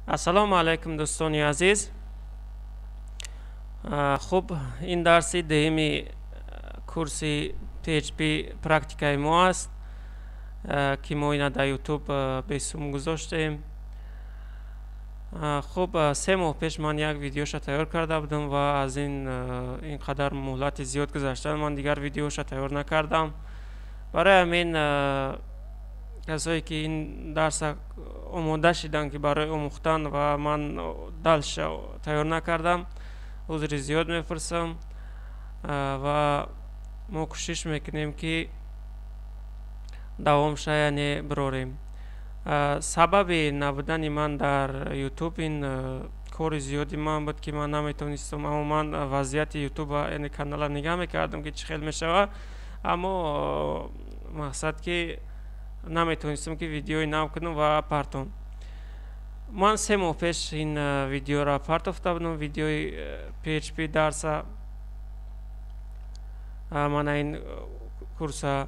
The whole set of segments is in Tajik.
Ассалому алайкум, дӯстони азиз. Хуб, ин дарси дуюми курси PHP практикаи мо аст, ки мо ина дар YouTube бесум гузоштем. Хуб, 3 моҳ пеш ман як видеоша тайёр карда будам ва аз ин қадар муҳлати зиёд гузашта, ман дигар видеоша тайёр накардам. Барои ҳамин касое ки ин дарса омода шиданд, ки барои омӯхтан, ва ман дальше тайёр накардам, узри зиёд мепурсам. Ва мо кӯшиш мекунем, ки давомша, яъне, бирорем. Сабаби набудани ман дар Ютуб ин кори зиёди ман буд, ки ман наметавонистам, аммо ман вазъияти Ютуба, яъне канала, нигаҳ мекардам, ки чӣ хел мешавад, аммо мақсад ки наметавонистам, ки видеои нав кунам ва партом. Ман 3 моҳ пеш ин видеоро партофта будам, видеои PHP дарса, мана ин курса.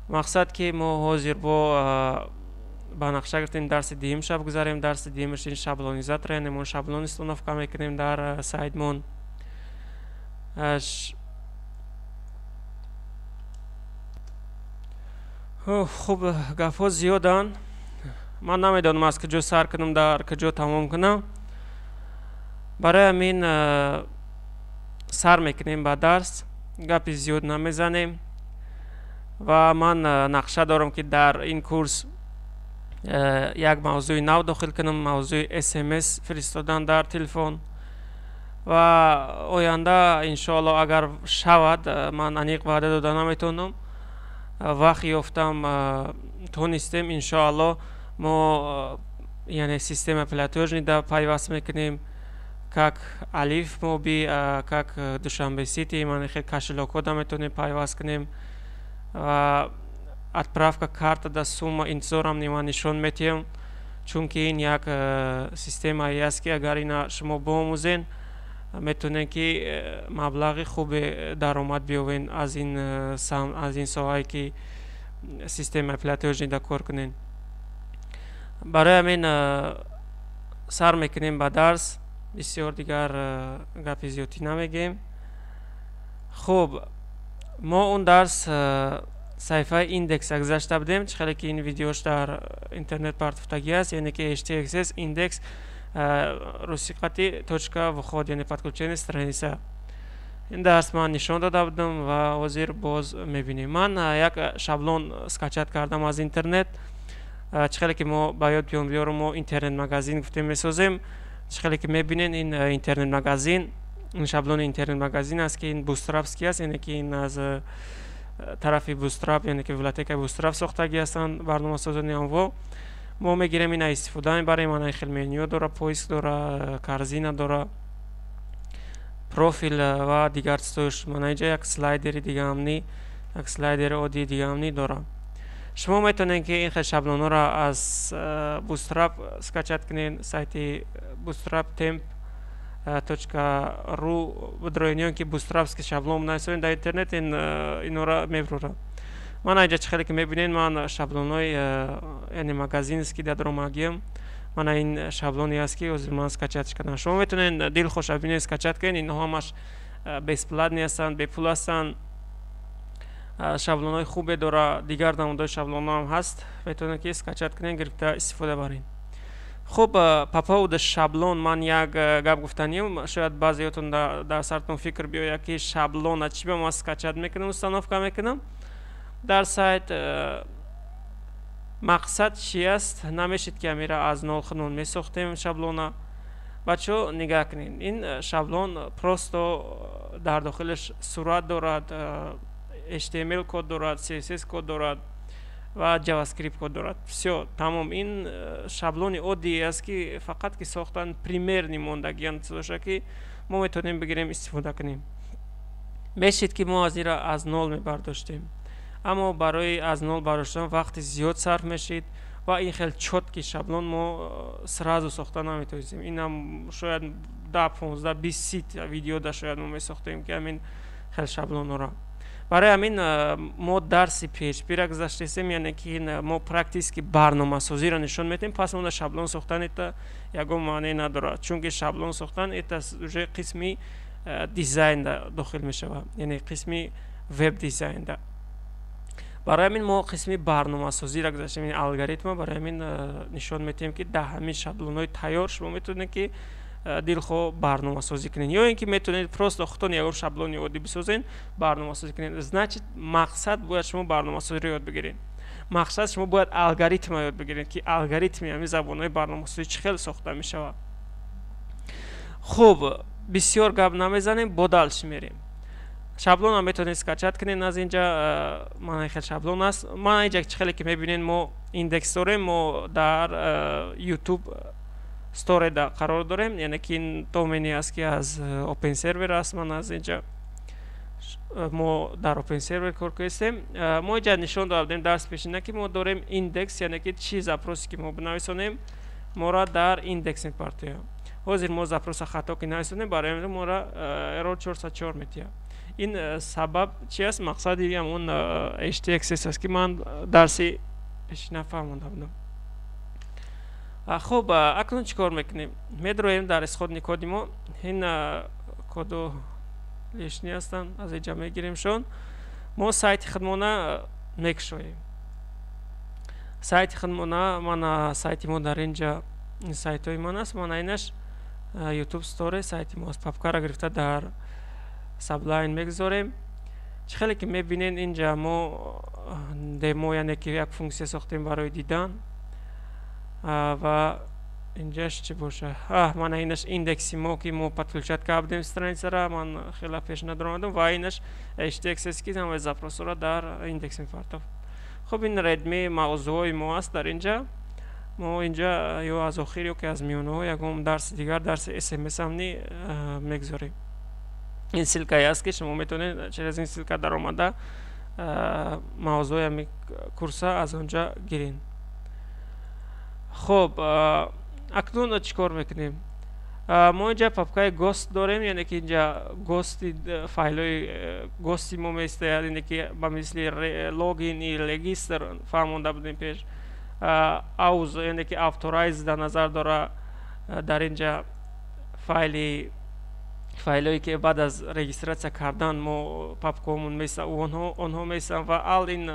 Мақсад ки мо ҳозир бо ба нақша гирифтем дарси дуюм шаб гузарем. Дарси дуюмаш ин шаблонизатор, яъне мо шаблон установка мекунем дар сайтмон. Хуб, гапҳо зиёданд, ман намедонам, аз куҷо сар кунам, дар куҷо тамом кунам. Барои ҳамин сар мекунем ба дарс, гапи зиёд намезанем. Ва ман нақша дорам, ки дар ин курс як мавзӯи нав дохил кунам, мавзӯи СМС фиристодан дар телефон. Ва оянда, иншоалло, агар шавад, ман аниқ ваъда дода наметавонам, вақт ёфтам, тонистем, иншоалло, мо, яъне, система платёжный да пайваст мекунем, как Алиф Моби, как Душанбе Сити, ман хел кошелёк ҳо да метавонем пайваст кунем ва отправка карта да сумма интизорам ман нишон метиҳам, чунки ин як системае аст, ки агар ина шумо биомӯзен, метавонед, ки маблағи хубе даромад биёвен аз ин соҳае, ки системаи платёжный да кор кунед. Барои ҳамин сар мекунем ба дарс, бисёр дигар гапи зиёдтӣ намегӯем. Хуб, мо он дарс саҳифаи индекса гузашта будем, чӣ хеле ки ин видеош дар интернет партофтагӣ аст, яъне ки htaccess индекс русиқати точка вход, яъне подключение страница. Ин дарс ман нишон дода будам ва ҳозир боз мебинем. Ман як шаблон скачать кардам аз интернет. Чӣ хеле ки мо ба ёд биёрам, мо интернет магазин гуфтем месозем. Чӣ хеле ки мебинед, ин интернет магазин, ин шаблони интернет магазин аст, ки ин бутстрапский аст, яъне ки ин аз тарафи Bootstrap, яъне ки библиотекаи Bootstrap сохтагӣ ҳастанд барномасозони анво. Мо мегирем, ина истифода мебарем. Ана хел меню дора, поиск дора, корзина дора, профил ва дигар чизош. Мана инҷа як слайдери дигаамни, як слайдери оддии дигаамни дора. Шумо метавонед, ки ин хел шаблонҳоро аз Bootstrap скачать кунед, сайти bootstrap temp .ru бидроед ё ки бутстрапский шаблон нависонед дар интернет, ин инора мебурорад. Ман инҷа, чӣ хеле ки мебинед, ман шаблонҳои, яъне, магазинский да даромагиям. Мана ин шаблоне аст, ки ҳозир ман скачать кардам. Шумо метавонед дилхоша бинед, скачать кунед. Инҳо ҳамаш бесплатный ҳастанд, бепул ҳастанд. Шаблонҳои хубе дора, дигар намудҳои шаблонҳо ҳам ҳаст, метавонед, ки скачать кунед, гирифта истифода баред. Хуб, по поводу шаблон ман як гап гуфтаниям. Шояд баъзеётон дар сартон фикр биёяд, ки шаблона чӣ ба ман скачать мекунам, установка мекунам дар сайт, мақсад чи аст? Намешид, ки амира аз нол хунон месохтем шаблона. Бачаҳо, нигаҳ кунед, ин шаблон просто дар дохилаш сурат дорад, HTML код дорад, CSS код дорад ва JavaScript код дорад. Всё, тамом. Ин шаблони оддие аст, ки фақат ки сохтан, примерный мондагиам доша, ки мо метавонем бигирем, истифода кунем. Мешид, ки мо аз инра аз нол мебардоштем, аммо барои аз нол бардоштан вақти зиёд сарф мешид ва ин хел чёткий шаблон мо сразу сохта наметавонистем. Инам шояд 10, 15, 20, 30 видео да шояд мо месохтем, ки ҳамин хел шаблонҳоро. Барои ҳамин мо дарси PHP-ра гузаштесем, яъне ки мо практически барномасозиро нишон медиҳем. Пас мо шаблон сохтан это ягон маъне надорад, чунки шаблон сохтан это уже қисми дизайнда дохил мешавад, яъне қисми веб дизайнда. Барои ҳамин мо қисми барномасозиро гузаштем, алгоритма. Барои ҳамин нишон медиҳем, ки дар ҳамин шаблонҳои тайёр шумо метавонед, ки дилхоҳ барномасозӣ кунед, ё ин ки метавонед просто худтон ягон шаблони оддӣ бисозед, барномасозӣ кунед. Значит, мақсад бояд шумо барномасозиро ёд бигиред. Мақсад, шумо бояд алгоритма ёд бигиред, ки алгоритми ҳамин забонҳои барномасозӣ чӣ хел сохта мешавад. Хуб, бисёр гап намезанем, бо дальше мерем. Шаблонро метавонед скачать кунед аз инҷа. Мана хел шаблон аст. Мана инҷа, чӣ хеле ки мебинед, мо индекс дорем. Мо дар YouTube Store қарор дорем, яъне ки ин домени аст, ки аз Open Server аст. Ман аз инҷа мо дар Open Server кор кардем. Мо инҷа нишон додем дарси пешина, ки мо дорем индекс, яъне ки чӣ запросе ки мо бинависонем, моро дар индекс мепартояд. Ҳозир мо запроса хато ки нависонем, барои моро error 404 метиҳад. Ин сабаб чи аст? Мақсади ҳамон htaccess аст, ки ман дарси пешина фаҳмонда будам. Хуб, акнун чӣ кор мекунем? Медроем дар исходный коди мо. Ин коду лишний ҳастанд, аз инҷа мегиремшон. Мо сайти худмона мекушоем. Сайти худмона, мана сайти мо дар инҷа, сайтҳои ман аст. Мана инаш YouTube Store сайти мо аст. Папкаро гирифта дар Sublime мегузорем. Чӣ хеле ки мебинед, инҷа мо демо, яъне ки як функсия сохтем барои дидан. Ва инҷаш чӣ боша? Мана инаш индекси мо, ки мо подключать кардем страницара. Ман хеле пеш надоромадам. Ва инаш htaccess, ки ҳамаи запросҳоро дар индекс мепартофт. Хуб, ин readme мавзӯъҳои мо аст дар инҷа. Мо инҷа ё аз охир, ё ки аз миёнаҳо ягон дарси дигар, дарси смсамни мегузорем. Ин ссылкае аст, ки шумо метавонед через ин ссылка даромада, мавзӯи ҳами курса аз онҷа гиред. Хуб, акнун чӣ кор мекунем? Мо инҷа папкаи гост дорем, яъне ки инҷа гости файлҳои гости мо меистояд, яъне ки ба мисли логин и регистр фаҳмонда будем пеш. Auth, яъне ки authorize дар назар дора. Дар инҷа файли файлҳое, ки баъд аз регистрация кардан мо папкаҳомон меса, онҳо месанд. Ва all ин,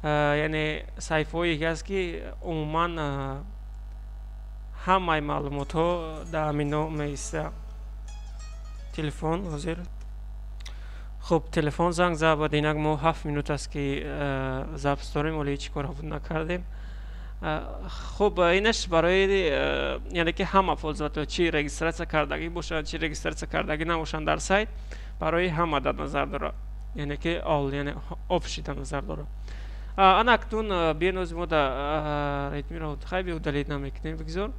яъне саҳифаҳое ки аст, ки умуман ҳамаи маълумотҳо дар ҳамино меиста. Телефон ҳозир. Хуб, телефон занг зад. Баъд инак мо 7 минут аст, ки запись дорем, оле ҳеҷ кора буд накардем. Хуб, инаш барои, яъне ки ҳама пользователь, чӣ регистрация кардагӣ бошанд, чӣ регистрация кардагӣ набошанд дар сайт, барои ҳама дар назар дорад, яъне ки all, яъне общий дар назар дорад. Ана акнун биён, ози мо да readme-ро хай би удалить намекунем, бигзор,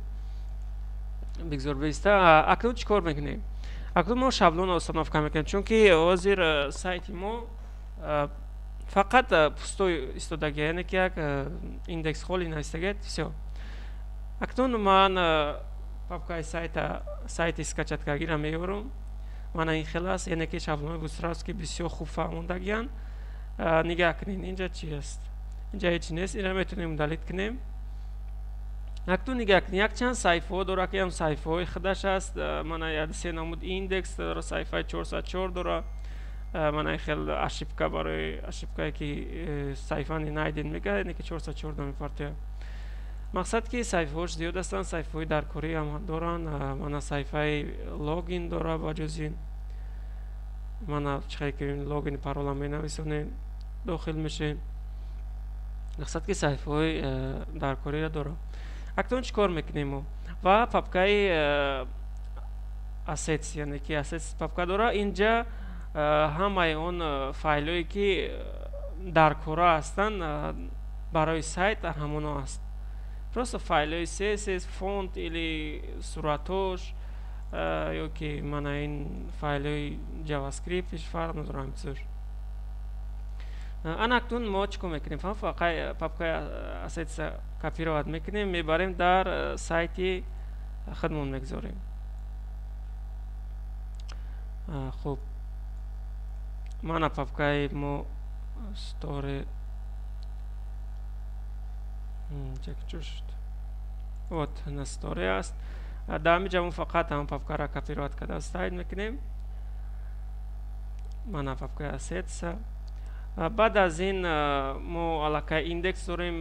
бигзор беиста. Акнун чӣ кор мекунем? Акнун мо шаблонро установка мекунем, чунки ҳозир сайти мо фақат пустой истодагия, яъне ки як индекс холӣ навистагия, всё. Акнун ман папкаи сайта, сайти скачать кардагиро меёрам. Мана ин хел аст, яъне ки шаблони Bootstrap, ки бисёр хуб фаҳмондагиянд. Нигаҳ кунед, инҷа чи аст? Инҷа ҳеҷ нест, инро метавонем удалить кунем. Акнун нигаҳ кунед, якчанд саҳифаҳо дорад, ки ҳам саҳифаҳои худаш аст. Мана як се намуд индекс дора, саҳифаи 404 дора. Мана хел ошибка, барои ошибкае ки саҳифа не найден мега, яъне ки 404 мепартояд. Мақсад, ки саҳифаҳош зиёд ҳастанд, саҳифаҳои даркорӣ ҳам доранд. Мана саҳифаи логин дора. Ба ҷуз ин, мана чихел ки логин, парола менависонем, дохил мешем. Мақсад, ки саҳифаҳои даркориро дорад. Акнун чӣ кор мекунем мо? Ва папкаи assets, яъне ки assets папка дора. Инҷа ҳамаи он файлҳое, ки даркора ҳастанд барои сайт, ҳамоно аст. Просто файлҳои CSS, фонт или суратош, ё ки мана ин файлҳои JavaScript, фарқ надорам чизош. Ана акнун мо чӣ кор мекунем? Папкаи assets копировать мекунем, мебарем, дар сайти худмон мегузорем. Хуб, Мана папкаи мо store чо шуд? Вот, на store аст. Дар ҳамин ҷа мо фақат ҳамон папкаро копировать карда ставить мекунем. Мана папкаи assets. Баъд аз ин мо аллакай индекс дорем,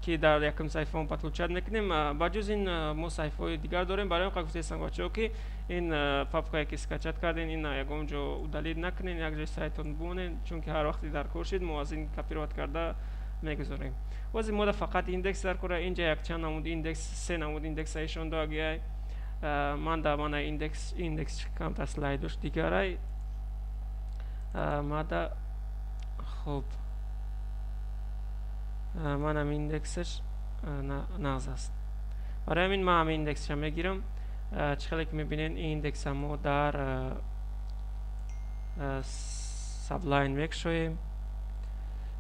ки дар якум саҳифамо подключать мекунем. Ба ҷуз ин мо саҳифаҳои дигар дорем. Барои он гуфтаистам, бачаҳо, ки ин папкае ки скачать кардем, ин ягон ҷо удалить накунем, як ҷои сайтон бимонед, чунки ҳар вақте дар кор шид, мо аз ин копировать карда мегузорем. Бози мода фақат индекс дар кора. Инҷа якчанд намуд индекс, се намуд индекс ишон догиай. Ман да мана индекс камтар слайдош дигарай мада. Хуб, манам индексаш нағз аст. Барои ҳамин ман ҳамин индексша мегирам. Чӣ хеле ки мебинед, ин индекса мо дар Sublime мекушоем.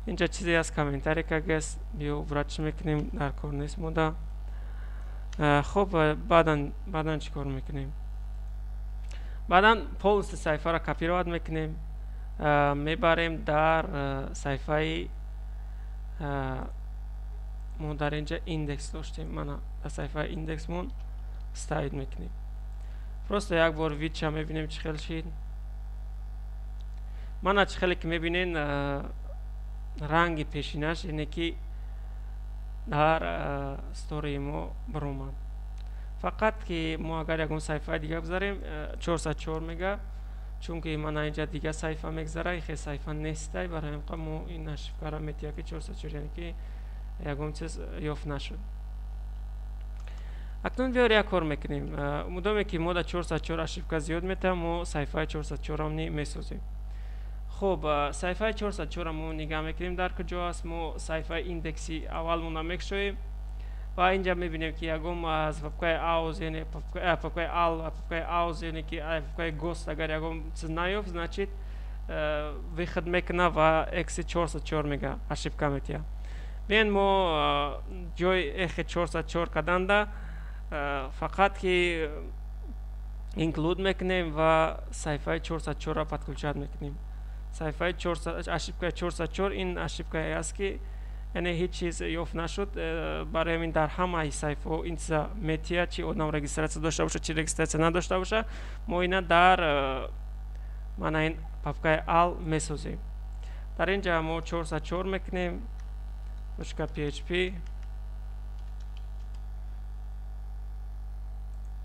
Инҷа чизе аст, комментарий кагест, биё убрать мекунем, дар кор нест мода. Хуб, баъдан чӣ кор мекунем? Баъдан полностью саҳифаро копировать мекунем, мебарем дар саҳифаи мо. Дар инҷа индекс доштем, мана дар саҳифаи индексмон ставить мекунем. Просто як бор вид ша мебинем, чӣ хел шид. Мана, чӣ хеле ки мебинен, ранги пешинаш, яъне ки дар store и мо баромад. Фақат ки мо агар ягон саҳифаи дига гузарем, 404 мега, чунки мана инҷа дига саҳифа мегзара, ихе саҳифа нестай. Барои ҳамқа мо ин ошибка ра метиҳа, ки 404, яъне ки ягон чиз ёфт нашуд. Акнун биёр як кор мекунем. Мудоме ки мо дар 404 ошибка зиёд метаҳам, мо саҳифаи 404 месозем. Хуб, саҳифаи 404 мо нигаҳ мекунем, дар куҷо аст. Мо саҳифаи индекси аввалмона мекушоем ва инҷа мебинем, ки ягон аз папкаи auth, яъне папкаи all, папкаи auth, яъне ки папкаи гост агар ягон чиз наёфт, значит, выход мекуна ва echo 404 мега, ошибка метиҳа. Биён, мо ҷои echo 404 карданда фақат ки include мекунем ва саҳифаи 404-ро подключать мекунем. Саҳифаи ошибка и 404, ин ошибка е аст, ки яъне ҳеҷ чиз ёфт нашуд. Барои ҳамин дар ҳамаи саҳифаҳо ин чиза метиҳад, чи одам регистрация дошта боша, чи регистрация надошта боша. Мо ина дар мана ин папкаи all месозем. Дар ин ҷа мо 404 мекунем .php,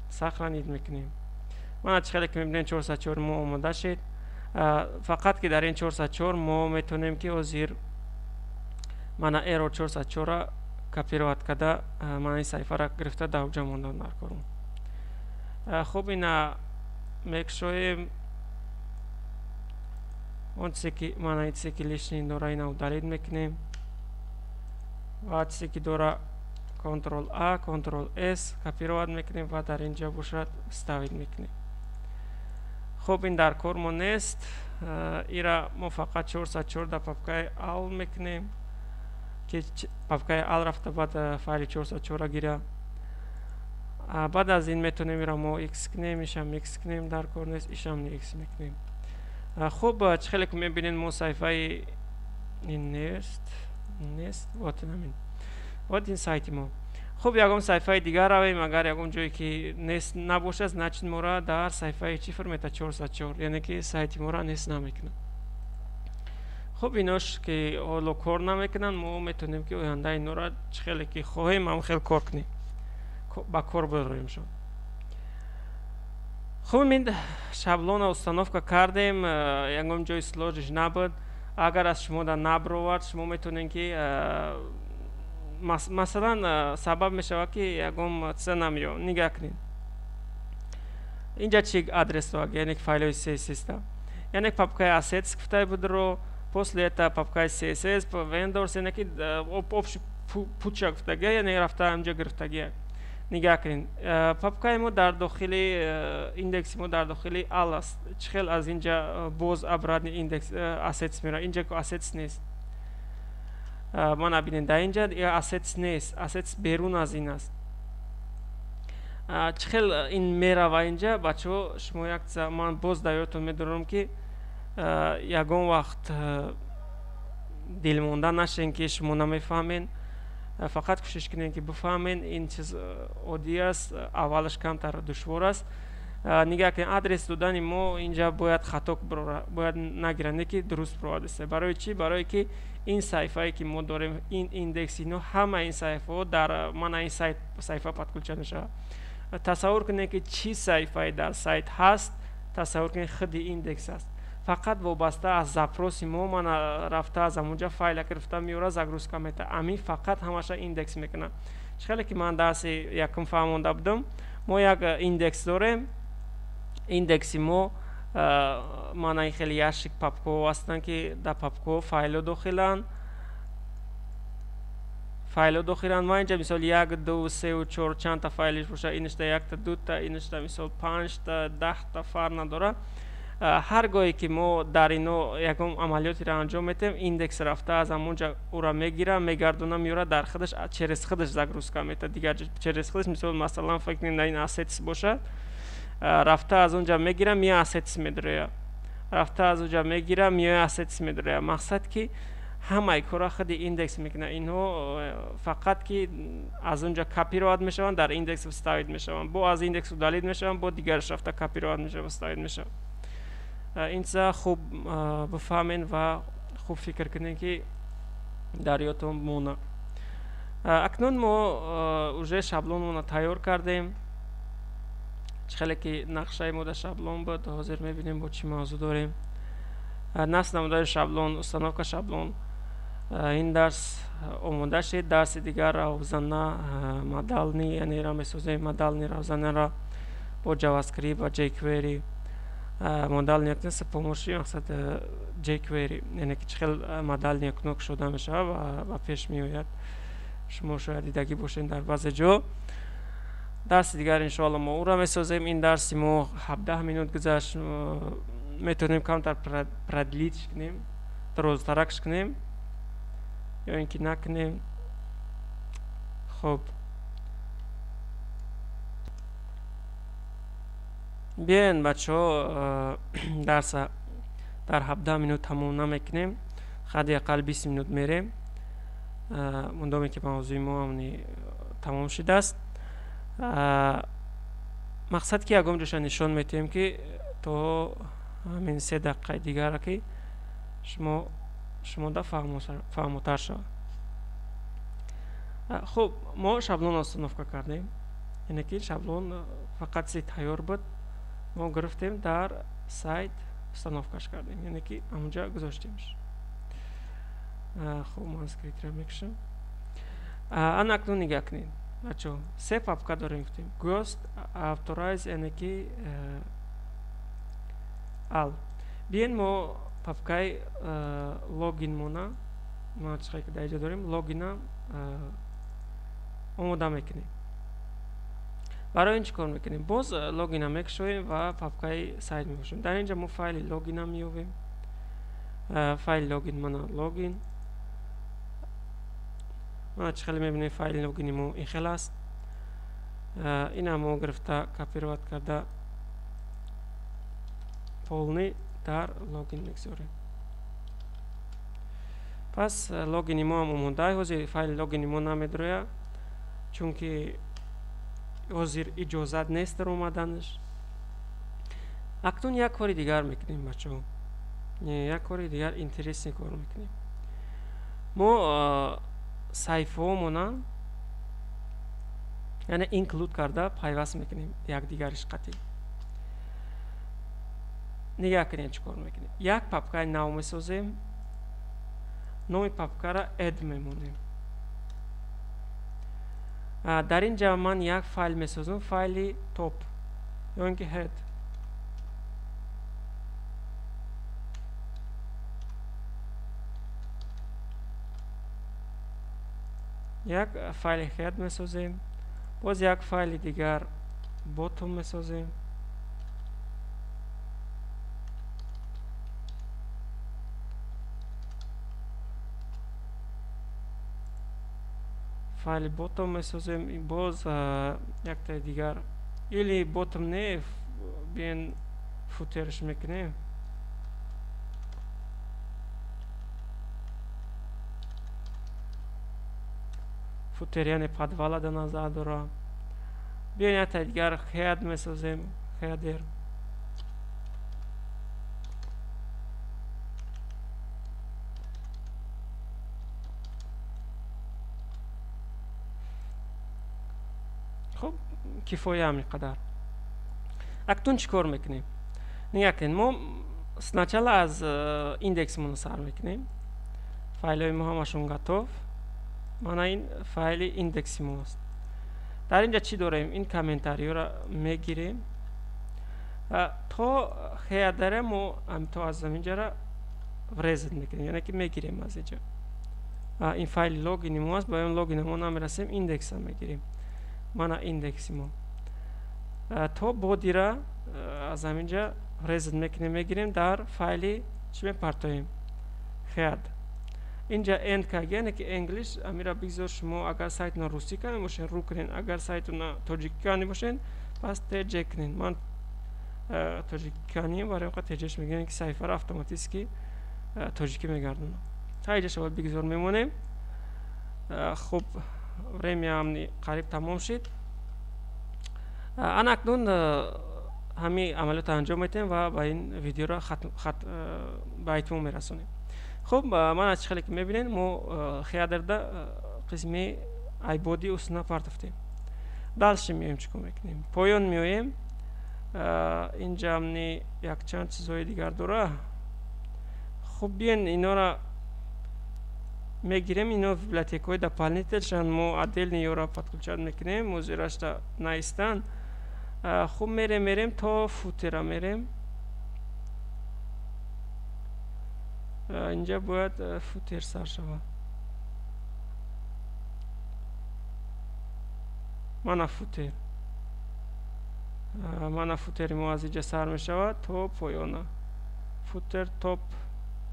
сохранить мекунем. Мана, чӣ хеле ки мебинем, 404 мо омода шид. Фақат ки дар ин 404 мо метавонем, ки ҳозир мана error 404-ра копировать карда, мана ин саҳифаро гирифта, дар ҳуҷа мондан дар корум. Хуб, ина мекушоем. Он чизе ки мана ин чизе ки лишний дора, ина удалить мекунем ва чизе ки дора, Ctrl A, Ctrl S, копировать мекунем ва дар ин ҷо бошад ставить мекунем. Хуб, ин дар кор мо нест. Ира мо фақат 404 дар папкаи all мекунем, ки папкаи all рафта, баъд файли 404 гира. Баъд аз ин метавонем ира мо x кунем, ишам x кунем, дар кор нест, ишам x мекунем. Хуб, чӣ хеле ки мебинед, мо саҳифаи ин нест. Вот ҳамин, вот ин сайти мо. Хуб, ягон саҳифаи дигар равем. Агар ягон ҷое ки нест набошад, значит, мора дар саҳифаи чифр мета 404, яъне ки сайти мора нест намекунад. Хуб, инош ки ҳоло кор намекунанд, мо метавонем, ки оянда инора чӣ хеле ки хоҳем, ҳам хел кор кунем, ба кор бароемшон. Хуб, ин шаблона установка кардем, ягон ҷои сложный ш набуд. Агар аз шумо да набровард, шумо метавонем, ки масалан, сабаб мешавад, ки ягон чиза намеё. Нигаҳ кунед, инҷа чи адрес дорад, яъне файлҳои CSS да, яъне папкаи assets гуфтаи будро, после это папкаи CSS vendors, яъне ки общий путь ша гуфтагия, яъне рафта инҷа гирифтагия. Нигаҳ кунед, папкаи мо дар дохили индекси мо дар дохили all аст. Чӣ хел аз инҷа боз обратный индекс assets мера? Инҷа assets нест. Мана бинед, дар инҷа assets нест, assets берун аз ин аст. Чӣ хел ин мерава инҷа? Бачаҳо, шумо як чиза ман боз дар ёдтон медорам, ки Ягон вақт дилмонда нашен, ки шумо намефаҳмен. Фақат кӯшиш кунед, ки бифаҳмен. Ин чиз оддӣ аст, аввалаш камтар душвор аст. Нигаҳ кунед, адрес додани мо инҷа бояд хато бояд нагирад, не ки дуруст бировадаста. Барои чӣ? Барое ки ин саҳифае, ки мо дорем, ин индекс, ино ҳама ин саҳифаҳо дар мана ин сайт саҳифа подключа мешавад. Тасаввур кунед, ки чӣ саҳифае дар сайт ҳаст, тасаввур кунед, худи индекс аст. Фақат вобаста аз запроси мо мана рафта аз ҳамонҷа файла гирифта меёра, загрузка мета. Амин фақат ҳамаша индекс мекунад. Чӣ хеле ки ман дарси якум фаҳмонда будам, мо як индекс дорем. Индекси мо мана ин хеле ящик папкаҳо ҳастанд, ки дар папкаҳо файлҳо дохиланд, файлҳо дохиланд. Ма инҷа, мисол, як, ду, сеу, чор, чандта файлиш боша, инашта якта, дута, инашта, мисол, панҷта, 10та, фарқ надорад. Ҳар гоҳе ки мо дар ино ягон амалиётеро анҷом медиҳем, индекс рафта аз ҳамонҷа ӯра мегира, мегардона, меёра, дар худаш через худаш загрузка метад. Дигар через худаш, мисол, масалан, фикр кунед, ин assets бошад, рафта аз онҷа мегира, мея, assets медроя, рафта аз онҷа мегира, меоя, assets медроя. Мақсад, ки ҳамаи кора худи индекс мекунад. Инҳо фақат ки аз онҷа копировать мешаванд, дар индекс вставить мешаванд, бо аз индекс удалить мешаванд, бо дигараш рафта копировать мешаванд, вставить мешаванд. Ин чиза хуб бифаҳмен ва хуб фикр кунед, ки дар ёдтон бимонад. Акнун мо уже шаблонмонро тайёр кардем. Чӣ хеле ки нақшаи мо дар шаблон буд, ҳозир мебинем, бо чӣ мавзӯъ дорем. Насб намудани шаблон, установка шаблон. Ин дарс омода шид. Дарси дигар равзана модальный, яъне месозем модальный равзанаро бо JavaScript ва jQuery. Модальный окно с помощью, мақсад, jQuery, яъне ки чӣ хел модальный окно кушода мешавад ва ба пеш меояд. Шумо шояд дидагӣ бошед дар баъзе ҷо. Дарси дигар, иншоалло, мо ӯро месозем. Ин дарси мо 17 минут гузашт. Метавонем камтар продлить кунем, дарозтаракш кунем ё ин ки накунем. Хуб, биёен, бачаҳо, дарса дар 17 минут тамом намекунем, ҳадди ақал 20 минут мерем, мундоме ки мавзӯи мо ҳамни тамом шудааст. Мақсад, ки ягон ҷоша нишон метиҳем, ки то ҳамин 3 дақиқаи дигара ки шумода фаҳмотар шавад. Хуб, мо шаблон установка кардем, яъне ки шаблон фақат си тайёр буд, мо гирифтем, дар сайт установкаш кардем, яъне ки ҳамонҷа гузоштемш. Хуб, ман скринтро мекушам. Ана акнун нигаҳ кунед, бачаҳо, се папка дорем, гуфтем: guest, authorize, яъне ки all. Биен, мо папкаи логин мона, ма чӣ ки дар инҷа дорем, логина омода мекунем. Барои ин чӣ кор мекунем? Боз логина мекушоем ва папкаи сайт мебошем. Дар инҷа мо файли логина меёбем. Файли логин, мана логин. Мана, чӣ хеле мебинем, файли логини мо ин хел аст. Ина мо гирифта, копировать карда, полный дар логин мегузорем. Пас логини мо ҳам омода. Ҳозир файли логини мо намедрояд, чунки ҳозир иҷозат нест дар омаданаш. Акнун як кори дигар мекунем, бачаҳо, як кори дигар, интересный кор мекунем. Мо саҳифаҳомона, яъне include карда, пайваст мекунем якдигариш қатъӣ. Нигаҳ кунед, чӣ кор мекунем. Як папкаи нав месозем, номи папкаро add мемонем. Дар ин ҷа ман як файл месозам, файли топ ё ин ки head. Як файли head месозем, боз як файли дигар bottom месозем. Файли bottom месозем, боз яктаи дигар, или bottom не, биен footer ш мекунем. Footer яъне подвала дар назар дорад. Биён якта дигар head месозем, header. Хуб, кифоя ҳамин қадар. Акнун чӣ кор мекунем? Нигоҳ кунед, мо сначала аз индексмонро сар мекунем. Файлҳои мо ҳамашон готов. Мана ин файли индекси мост. Дар инҷа чӣ дорем? Ин комментариёро мегирем. То header мо то аз ҳаминҷара врезать мекунем, яъне ки мегирем аз инҷа. Ин файли логини мо аст, ба он логини мо намерасем, индекса мегирем. Мана индекси мо. То body-ра аз ҳаминҷа врезать мекунем, мегирем дар файли чӣ мепартоем? Head. Инҷа end кард, яъне ки English амира бигзор шумо агар сайтона русӣ кардем бошен, ру кунед, агар сайтона тоҷикӣ кардем бошен, пас tj кунед. Ман тоҷикӣ кардем, барои он tj-ш мегирем ки саҳифаро автоматически тоҷикӣ мегардонад. Та инҷа шумо бигзор мемонем. Хуб, время қариб тамом шид. Ана акнун ҳамин амалиётро анҷом медиҳем ва ба ин видеоро ба итмом мерасонем. Хуб, ман аз чӣ хеле ки мебинед, мо header-да қисми body устуна партофтем. Дальше меоем, чӣ кор мекунем? Поён меоем. Инҷа амни якчанд чизҳои дигар дора. Хуб, биён инора мегирем, ино библиотекаҳои дополнительшан, мо отдельно ёро подключать мекунем, музирашта наистан. Хуб, мерем то футера мерем. Инҷа бояд футер сар шавад. Мана футер. Мана футери мо аз инҷа сар мешавад то поёна. Footer top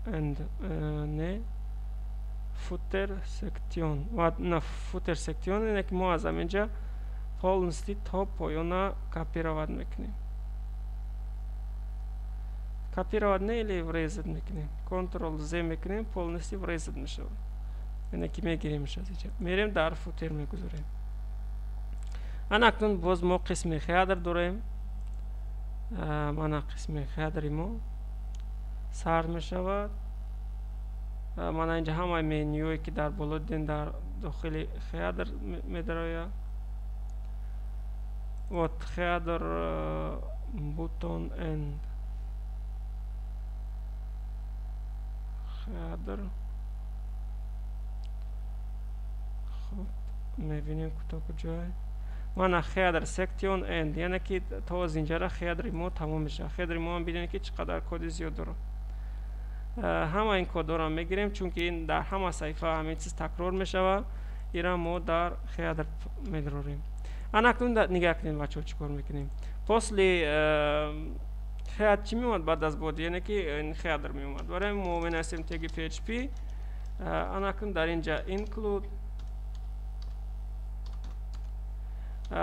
end не footer section. Ва на footer section ине ки мо аз ҳаминҷа полностью то поёна копировать мекунем. Копировать не или врезать мекунем. Ctrl Z мекунем, полностью врезать мешавад. Яъне ки мегиремш аз инҷа. Мерем дар футер мегузорем. Ана акнун боз мо қисми header дорем. Мана қисми header мо сар мешавад. Мана инҷа ҳамаи менюое ки дар боло дидем дар дохили header медарояд. Вот header button end header. Хуб, мебинем то куҷое. Мана header section end, яъне ки то аз инҷара header мо тамом мешавад. Header мо ҳам бинед ки чӣ қадар коди зиёд дорад. Ҳама ин кодҳоро мегирем, чунки ин дар ҳама саҳифа ҳамин чиз такрор мешавад. Ира мо дар header медорем. Ана акнун нигоҳ кунед бачаҳо чӣ кор мекунем. После head чӣ меомад баъд аз body, яъне ки ин header меомад. Барои мо менависем теги php. Ана акнун дар инҷа include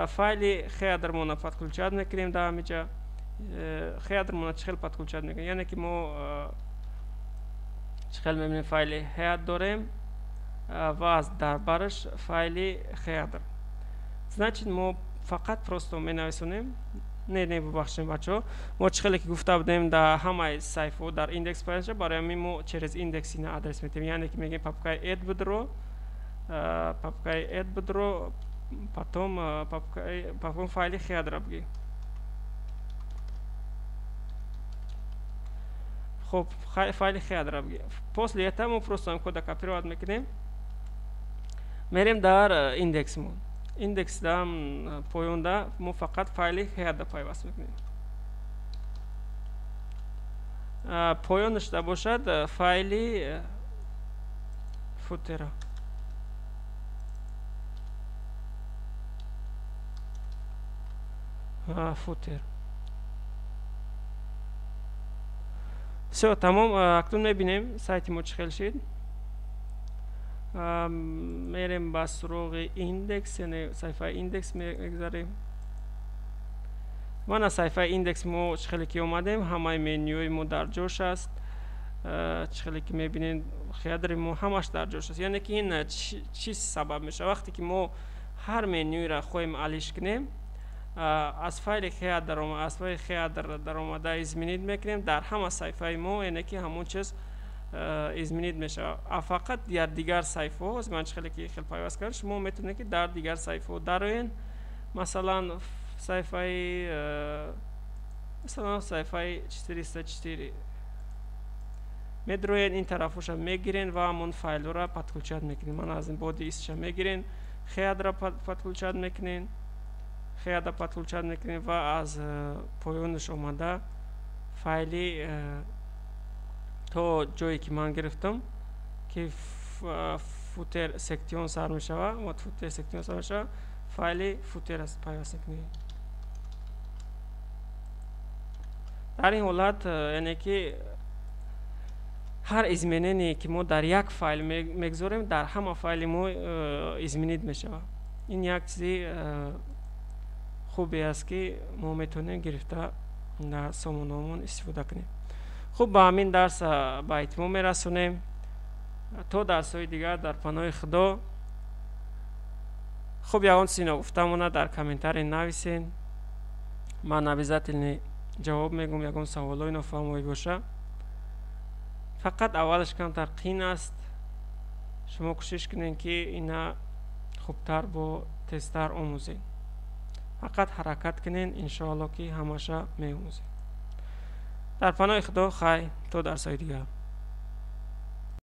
файли header мона подключать мекунем. Дар ҳаминҷа header мона чӣ хел подключать мекунем? Яъне ки мо чӣ хел мебинем, файли head дорем ва аз дар бараш файли header. Значит, мо фақат просто менависонем. Не, бубахшем бачаҳо, мо чӣ хеле ки гуфта будем дар ҳамаи саҳифаҳо дар индекс пайдо шавад, барои ҳамин мо через индекс ина адрес метавем. Яъне ки мегӯем папкаи add будро, папкаи add будро, потом папкаи, потом файли header бигӣ. Хуб, файли header бигӣ. После этого мо просто ҳам кода копировать мекунем, мерем дар индексмон. Индекс дам поёнда мо фақат файли header пайваст мекунем. Поёнаш да бошад файли footer. Footer. Всё, тамом. Акнун мебинем сайти мо чӣ хел шид. Мерем ба суроғи индекс, яъне саҳифаи индекс мегузарем. Мана саҳифаи индекс мо чӣ хеле ки омадем, ҳамаи менюи мо дар ҷош аст. Чӣ хеле ки мебинем, Header и мо ҳамаш дар ҷош аст. Яъне ки ин чӣ сабаб мешавад? Вақте ки мо ҳар менюиро хоҳем алиш кунем, аз файли header, аз файли header даромада изменить мекунем дар ҳама саҳифаи мо, яъне ки ҳамон чиз изменить мешавад. А фақат дар дигар саҳифаҳо, ман чӣ хеле ки хел пайваст кардам, шумо метавонед, ки дар дигар саҳифаҳо дароен. Масалан, саҳифаи, масалан, саҳифаи 404 медроен, ин тарафоша мегирен ва ҳамон файлҳоро подключать мекунед. Ман аз ин body истша мегирен, header а подключать мекунен, header а подключать мекунем ва аз поёнаш омада файли то ҷое ки ман гирифтам, ки footer section сар мешава, вот footer section сар мешава, файли footer аст, пайваст мекунем. Дар ин ҳолат, яъне ки ҳар изменение, ки мо дар як файл мегузорем, дар ҳама файли мо изменить мешавад. Ин як чизи хубе аст, ки мо метавонем гирифта дар сомонаҳомон истифода кунем. Хуб, ба ҳамин дарс ба итмом мерасонем. То дарсҳои дигар дар паноҳи Худо. Хуб, ягон чизи ногуфта монад, дар комментарий нависен, ман обязательно ҷавоб мегӯм. Ягон саволҳои нофаҳмоӣ боша, фақат аввалаш камтар қин аст. Шумо кӯшиш кунед, ки ина хубтар, бо тезтар омӯзед. Фақат ҳаракат кунед, иншоалло, ки ҳамаша меомӯзед. Дар паноҳи Худо, хай, то дарсҳои дигар.